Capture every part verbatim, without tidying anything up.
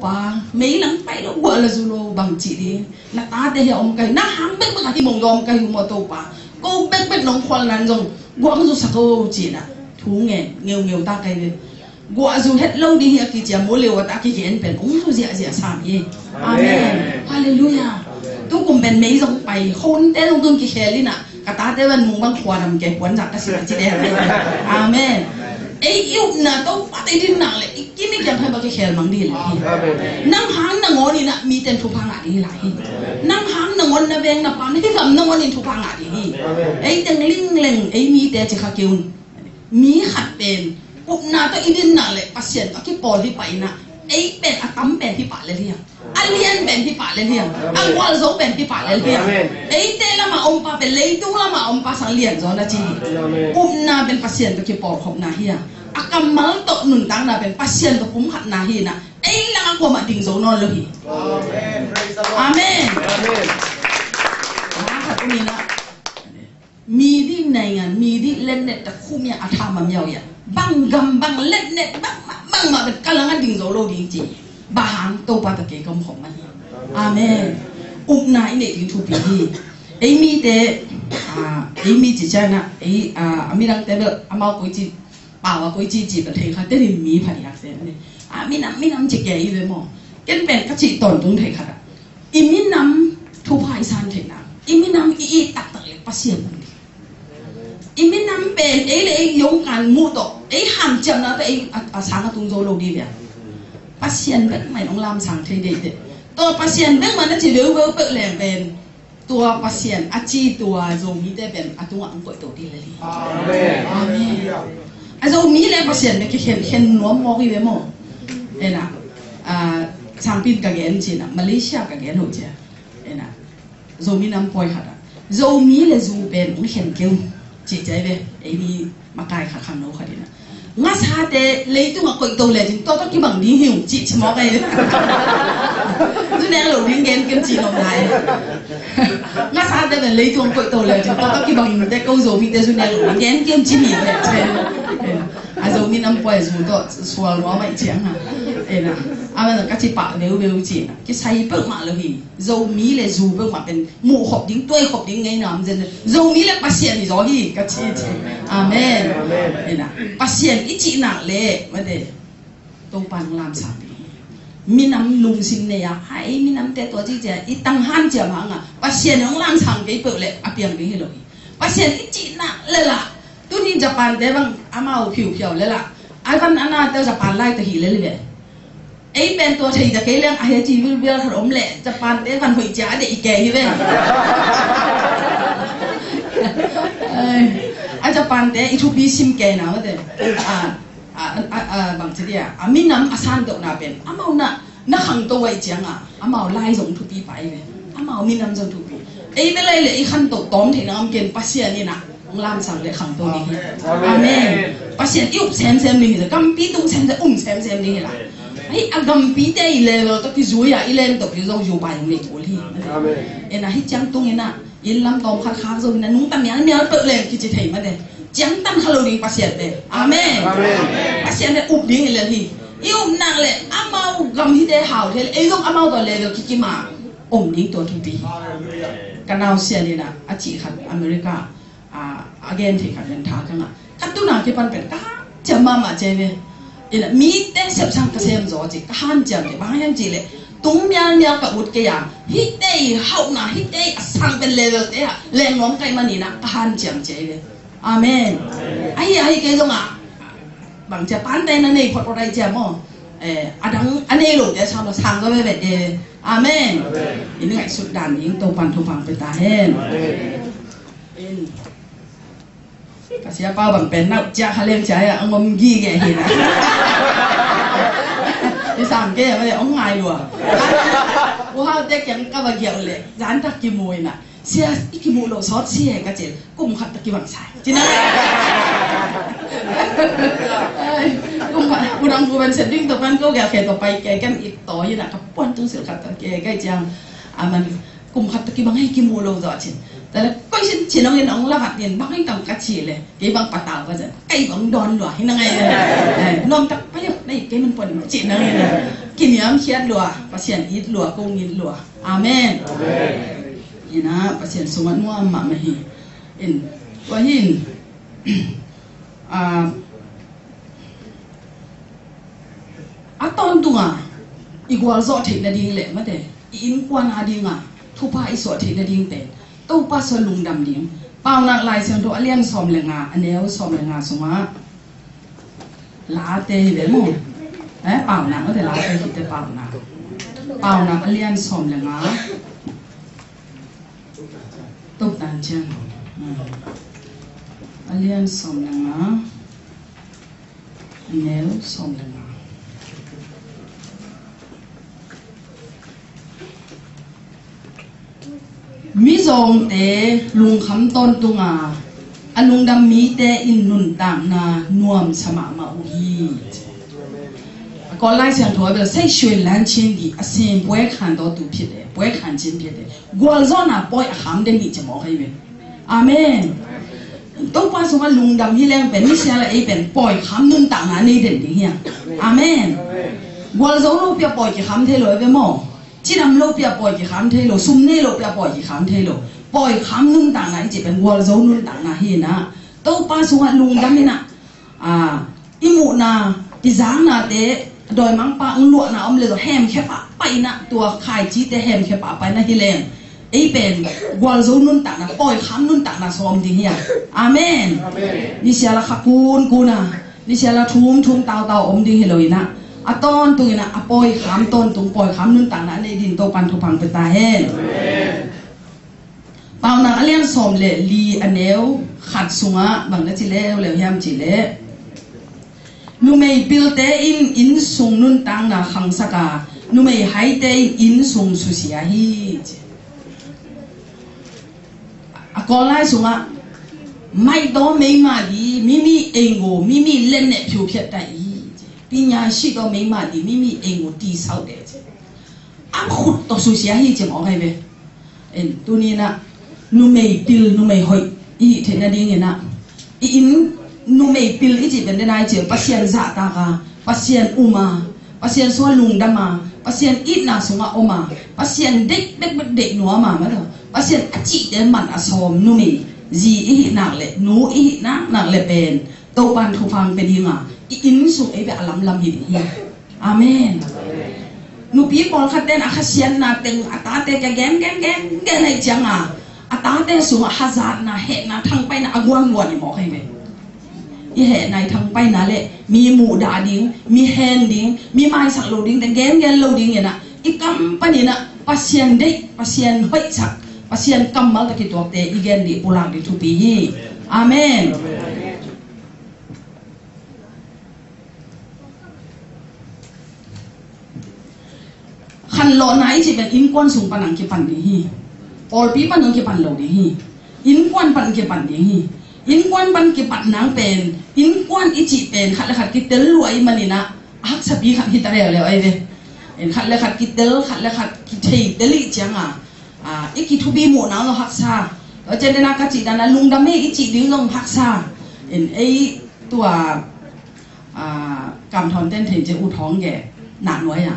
Pa, meilang pai lo, guah la zu lo, bang ci ding. Na tate hi a om ka hi, na hang bekbek a hi mong om ka hi maw Topa. Ko bekbek nong khual nan zong guah zu sa ko ci na. Thu ngen ngeungeu ta ka hi ve. Guah zu het lo ding hi a kici a, mu leu a ta kigen pen ong zu ziahziah sam hi. Amen. Halleluiah. Tu kum pen mei zong pai, khonte zong tung kikhel in a, ka tate van mung bang khua dam ke puan zak ka si na ci de. Amen. Ei i upna Topa te din nang le i kim i kiang hai ba kikhel mang ding le hi. Nang hang nangawn in a mite thupha ngah ding hi lai hi. Nang hang nangawn na veng na pam hi gam nangawn in thupha ngah ding hi. Ei teng lingleng ei mite ci kha kei un. Mi khat pen upna tawh i dinna le Pasian tawh a kipawl hi pah in a, ei pen a tam pen hi pah lel hiam? A lian pen hi pah lel hiam? A gualzo pen hi pah lel hiam? Eite lama om pa pen leitung lama om pa sang lian zaw na ci hi. Upna pen Pasian tawh kipawlkhopna hi a, a kammal tawh nuntakna pen Pasian tawh pumkhatna hi in a, ei langa kuamah ding zo nawn lo hi. Amen. Amen. Amen. Mah khat um in a, มีดีในงาน มีดีเล่นเน็ตแต่คู่เมียอาธรรมมันยาวอย่างบางกำบางเล่นเน็ตบางบางมาเป็นกำลังอันดิ่งโซโลดีจริงบางตัวปาตะเกกำของมัน Amen. Upna i neih ding thupi hi. Ei mite, ah, ei mi ci ciang a, ei, ah, a midangte bel amau koi ci, pau a koi ci ci bel thei kha, te nin mi pha diak se ne. Ah, minam, minam ci kei ve maw. Ken pen ka ci tawntung thei kha. I minam thupha i san theihna, i minam i it taktak le Pasian um ding. I minam pen ei le ei yong kan muh tawh, ei hanciamna tawh ei a, a sang a tung zo lo ding le. Pasian bek mah in hong lamsang thei deih teh. Tua Pasian bek mah na ci veuveu peuh leng pen, tua Pasian a ci tua Zomite pen a tungah hong koih to ding le li. Amen. Amen. A Zomi le Pasian bek kikhen khen nuam mawk hi ve maw. Ena, ah, sangpin ka gen cina, Malaysia ka gen ho cia. Ena, Zomi nam pawi khat ah, Zomi le zu pen hong khen keu cih ciai ve. Ei mi makai khat khangno khat in a, ngasate leitung a koih to le cin tawtawt kibang ding hi ung cih ci mawk ei ve. Zu nek lo ding gen kem cih nong lai. Ngasate pen leitung a koih to le cin tawtawt kibang ding te ko Zomite zu nek lo ding gen kem ci mi ve. A Zomi nam pawi zu tawh sual nuam ai ciang ha. Ena, a man ka ci pah veuveu cih na kisai peuhmah lo hi. Zomi le zu peuhmah pen muhkhop ding, tuaikhop ding ngeina om zen. Zomi le Pasian hi zaw hi ka ci ci. Amen. Amen. Ena, Pasian i cihnak le mate Topa nong lamsang ding hi. Minam lungsim nei a, a ei minamte tua ci cia i tang hanciam hanga Pasian nong lamsang kei peuh le a piang ding hi lo hi. Pasian i cihnak le lah, tuni Japan te bang amau phiuphiau le lah, a van a nate Japan lai ta hi le le ve. Ei pen tua thei ta kei leng a hia ci vilvial khat om leh Japan te van hoih cia a deih kei hi ve. Ai, a Japan te i thupi sim kei na mate. A, a, a, a, bang ci dia, a minam a sandokna pen amau na, na khangto ai cianga amau lai zong thupi pai ve. Amau minam zong thupi. Ei te lai le i khanto tawm theihna om ken Pasian ina hong lamsang le khangto ding hi. Amen. Pasian i up semsem ding hi. Gampi tung semsem, um semsem ding hi la. Hei, a gampite i level tawh kizui a i len tawh kizui zong zu pai hong nei kul hi. Amen. Ena hi ciang tung ina inn lam tawm khat khak zo ina nungta mialmial peuh leng kici thei mate. Ciangtan kha lo ding Pasian te. Amen. Amen. Pasian te up ding i lel hi. I upnak le amau gam hite hau thei le ei zong amau tawh level kikima om ding tua thupi hi. Ka nau Sian ina a cih khat America a, a gen thei khat len tha ka ngah. Ka tuna kipan pen ka hanciam mahmah cia ve. Ina mite sepsang ka sem zaw ci ka hanciam ve. Bang hiam cih leh tung mialmial ka ut kei a, hite i hauhna, hite i a sang pen level te ah leng nuam kai man ina ka hanciam cia ve. Amen. Ahi, ahi kei zong ah bang cia pante na nei phot phot ai cia maw. Eh, a dang a nei lo te sang lo sang zaw ve ve te. Amen. Amen. I ngaihsut dan ding Topan thupha pia ta hen. Amen. In. Ka siapa bang pen nau cia kha leng cia a ngom gige hi na. I sam ke a le ong ngai lua. U hau te kiang ka va giau le zan tak kimu ina. Sia i kimu lo sawt sia ka cil kum khat tak kibang sai. Cina. Ai, kum khat u dang bu ben se ding to kan ko giau ke to pai ke kan i to ina ka puan tung sil khat tak ke kai ciang. Aman kum khat tak kibang hei kimu lo zaw cin. Tala koi sin cin ong in ong la vat in bang hei tang ka ci le. Kei bang patau ka zan. Kei bang don lua hi na ngai le. Nom tak pa yop nei kei man pon ci na ngai le. Niamkhiat lua, Pasian it lua, kong it lua. Amen. Amen. Ina Pasian sungah nuam mahmah hi. In, tua hin, a, a tawntunga i gualzawh theih nading le mate, i innkuan a dinga thupha i suah theih nading pen Topa sungah lungdam ding. Paunak Lai Siangtho a lian sawm le nga, a neu sawm le nga sungah, Late hi ve maw? Eh, Paunak mate, Late hi te, Paunak. Paunak a lian sawm le nga. Tuptan ciang. Hmm. A lian sawm le nga. A neu sawm le nga. Mizawngte lungkham tawntunga a lungdam mite in nuntakna nuamsa mahmah uh hi. A Kawl Lai Siangtho ah bel စိတ်ရွှင်လန်းခြင်းသည် အစဉ်ပွေခံသောသူဖြစ်တယ်၊ ပွေခံခြင်းဖြစ်တယ်။ Gualzawhna pawi a kham den hi ci mawk ahi ve. Amen. Topa sungah lungdam hi leng pen misial a ei pen pawi kham nuntakna nei den ding hi a. Amen. Gualzo lopi a pawi kikham thei lo ahi ve maw? Cidam lopi a pawi kikham thei lo, sum nei lopi a pawi kikham thei lo. Pawi kham nuntakna i cih pen gualzo nuntakna hi inah, Topa sungah lungdam inah, a, i muhna, i zaknate, dawimangpa hong luahna om le zong hemkhia pahpah inah, tua khaicite hemkhia pahpah inah hi leng, ei pen gualzo nuntakna, pawi kham nuntakna sawm ding hi a. Amen. Amen. Misial a kha kunkun a, misial a thum thum tautau om ding hi lo inah, a tawntung inah, a pawi kham tawntung, pawi kham nuntakna nei din Topan thupha pia ta hen. Paunak a lian sawm le li, a neu khat sungah bang na ci leuleu hiam cih leh, numei pilte in innsung nuntakna khangsak a, numei haite in innsung susia hi ci. A Kawl lai sungah, ไม่ต้อง ไม่มาดี ไม่มีเอง ไม่มีเล่นเนี่ยผิวเพียดได้อี ပညာရှိသော မိန်းမသည် မိမိအိမ်ကို တည်ဆောက်တယ် a khut tawh susia hi ci mawk ahi ve. En, tuni inah numei pil, numei hoih i hih theih nading inah, i inn numei pil i cih pen den a i cih Pasian zahtak a, Pasian um a, Pasian sungah lungdam a, Pasian itna sungah om a, Pasian deih bekbek deih nuam a, mah tawh Pasian a cihte man a sawm numei zi i hih nak le, nu i hih nak nak le pen Topan thupha pia ding a, i inn sung ei bek a lamlam hi ding hi. Amen. Nupi pawlkhat ten a khasiatna teng a tate kia gen gen gen gen ahi ciang a, a tate sungah hazatna, hehna, thangpaihna a guanguan i mawk ahi ve. I hehna, i thangpaihna le mi muhdah ding, mi hen ding, mi maisak lo ding te gen gen lo ding inah, i kam pan inah Pasian deih, Pasian hoihsak, Pasian kammal tawh kituakte i gen ding, i pulak ding thupi hi. Amen. Khanlawhna i cih pen innkuan sung pan hong kipan ding hi. Pawlpi pan hong kipan lo ding hi. Innkuan pan hong kipan ding hi. Innkuan pan kipat nang pen, innkuan i cih pen khat le khat kitel lua i man inah, a haksapi khat hi ta leuleu ahi ve. En, khat le khat kitel, khat le khat kithei tel i ciang a, a, i kithupi muhna zong haksa. Tua ciang den a ka cih dan a lungdam hi i cih ding zong haksa. En, ei tua, a, Kam Thawn ten thei ciang U Thawng Gek Nahnuai a,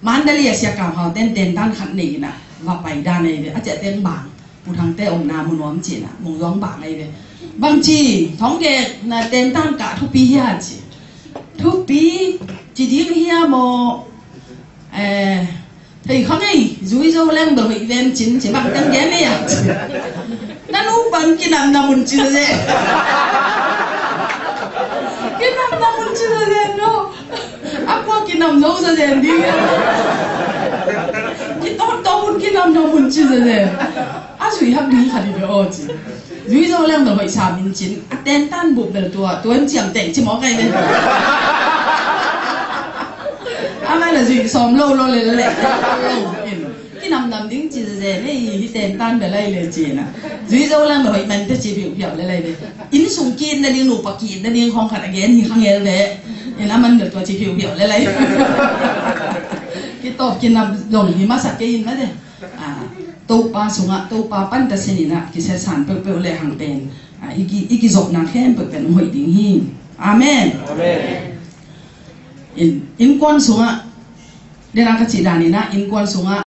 Mandalay a Sia Kam Hau ten tentan khat nei inah va pai dan ahi ve. A ciah teng bang, Pu Thangte omna mu nuam ci inah, Mung Zuang bang ahi ve. Bang ci, Thawng Gek na tentan kah thupi hia ci. Thupi ci ding hia maw? Eh, thei kha ngei, zui zo leng bel hoih ven cin ci, bang teng gen ei a ci. Na nu pan kinamnam un ci zazen. Kinamnam un ci zazen no. A kua kinam zo zazen ding. Kitawmtawm un kinamnam un ci zazen. A zui hak ding kha ding aw ci. Zui zo leng bel hoih sam in cin. A tentan bup bel tua, tua in ciamteh ci mawk ahi ve. A ngai la zui sawm lo lo le le. Kinamnam ding ci zazen ei, hih tentan bel ahi le ci inah. Zui zo leng bel hoih man te ci phiuhphiau le lai ve. Inn sung ki-it nading, nupa ki-it nading khawng khat a gen hi kha ngel ve. En, a man bel tua ci phiuhphiau le lai. Kitawp kinam zong hi masa kei in mate. A, Topa sungah, Topa pan ta sin inah, kisiasan peuhpeuh le hang pen, a, i ki, i kizopna khempeuh pen hong hoih ding hi. Amen. Amen. In, innkuan sungah, Nidang ka cih dan in ah innkuan sungah